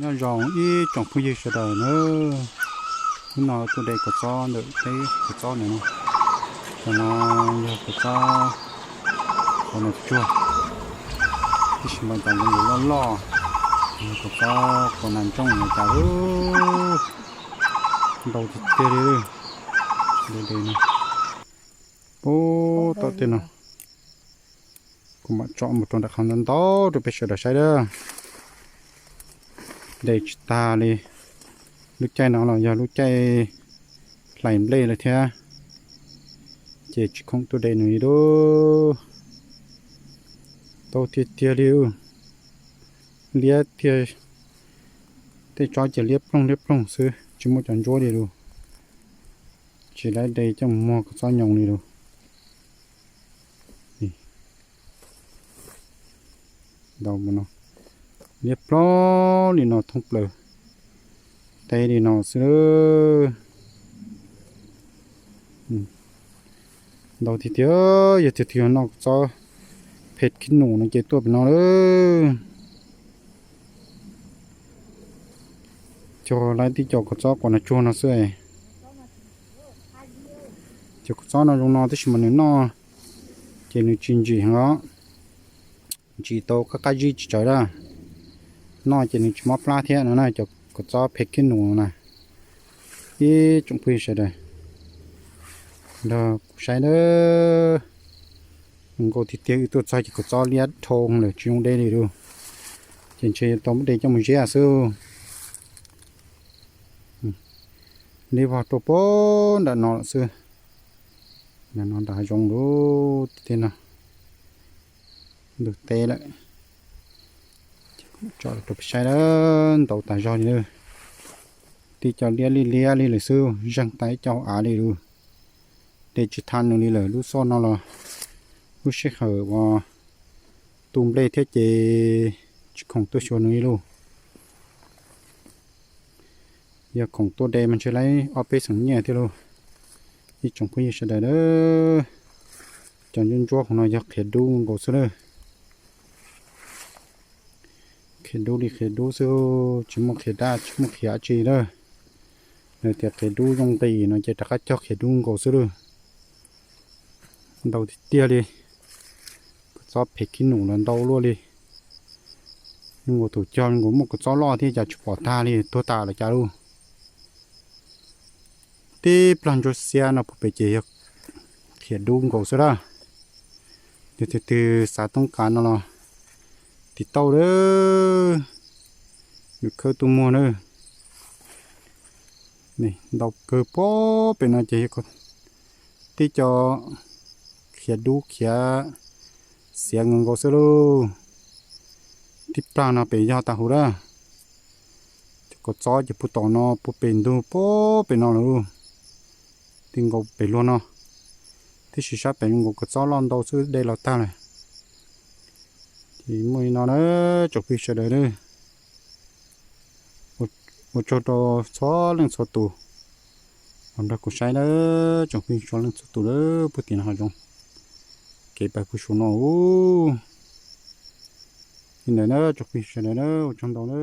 Nyob zoo ib tsoom phooj ywg sawv daws na, hnub no tuaj de kua txob ntawm teb kua txob ntawm no. Cov no yog kua txob, qhov no tsuag, tab sis mas cas zoo loj loj, yog kua txob quav nas ntsooj no cas ntau tiag tiag li. De no, pub tom tej no, kuv mam tso mus rau nram qhov ntau ntau rau peb sawv daws saib lawm. De tsis tag li, lub caij no los yog lub caij hlais nplej lawm thiab, ces tsis khoom tuaj de nws li lauj. Ntau tiag tiag li, liab tiag, tej tsob ces liab ploog liab ploog xwb tsis muaj cov ntsuab li lauj. Tsis laib de coj mus muag kua txob nyoos li lauj. Ntau no, liab ploog li no thoob plaws, teb li no xwb. Ntau tiag tiag, yog tiag tiag noj kua txob phem khib nus no ces tuaj pem no lawm. Cog laib tib co kua txob quav nas tsuag no xwb. Cov kua txob no zoo no tab sis mas nws noj ces nws tsis ntsim heev os, ntsim tau qab qab zib tsis tsawg lawm. Noj ces nws tsis mob plab thiab no na, cov kua txob phem khib nus no na. Ib tsoom phooj ywg sawv daws, nrog kuv saib nawb. Zoo nkauj tiag tiag, wb tuaj txog ces kua txob liab dhau lawm tsis zoo de li lauj. Ces ntshe yuav tau muab de coj mus ziab xwb. Liab vog rau pem nram no lawm xwb. Nram no nram hav zoov lawm, tej no ntug teb lawm. Tso rau peb saib lawm, ntau tas zog li lawm. Tib co liab li liab li lawm xwb, zeeg tas ib co hauv av li lauj. De tsis tau nws li lawm, lub xyoo no los lub sij hawm uas tu nplej thiab ces tsis khoom tuaj xyuas nws li lauj. Yog khoom tuaj de mas ntshe laib ob peb xeem nyiaj thiab lauj. Ib tsoom phooj ywg sawv daws, cov ntsuab ntsuab hauv no yog qhiav dub nkaus xwb lawm. Qhiav dub li qhiav dub xwb, tsis muaj qhiav daj tsis muaj qhiav dab tsi lawm. Lawv tias qhiav dub zoo nqis no ces rov qab cog qhiav dub nkaus xwb lawm. Ntau tiag tiag li, kua txob phem khib nus los ntau luaj li. Zoo nkaus thaum cog zoo nkaus muaj kua txob loj thiab cas tsis pom tag li, tuag tas los cas lauj. Tib plag ntsuab xiab no puag pem ces yog qhiav dub nkaus xwb lawm. Yog tus twg xav toob kas no los tiv tauj lawm, yuav khawb tuaj muag na. Ntau kawg, puag pem no ces yog tib co khiav dub khiav xiav nkaus nkaus xwb lauj. Tib plag no pem yog tas huv lawm. Cov kua txob ces puag tom no puag pem ntug puag pem no lawm lauj. Ti nkaus pem luag no, tiam sis sab pem zoo nkaus kua txob loj ntau xwb de los tag lawm. Ces muaj li no na, tsoom phooj ywg sawv daws na. Ua tsaug rau txhua leej txhua tus uas nrog kuv saib na, tsoom phooj ywg txhua leej txhua tus na, puag tim no hav zoov, kev pais puag saum no ub. Li ntawd na, tsoom phooj ywg sawv daws na, ua tsaug ntau na.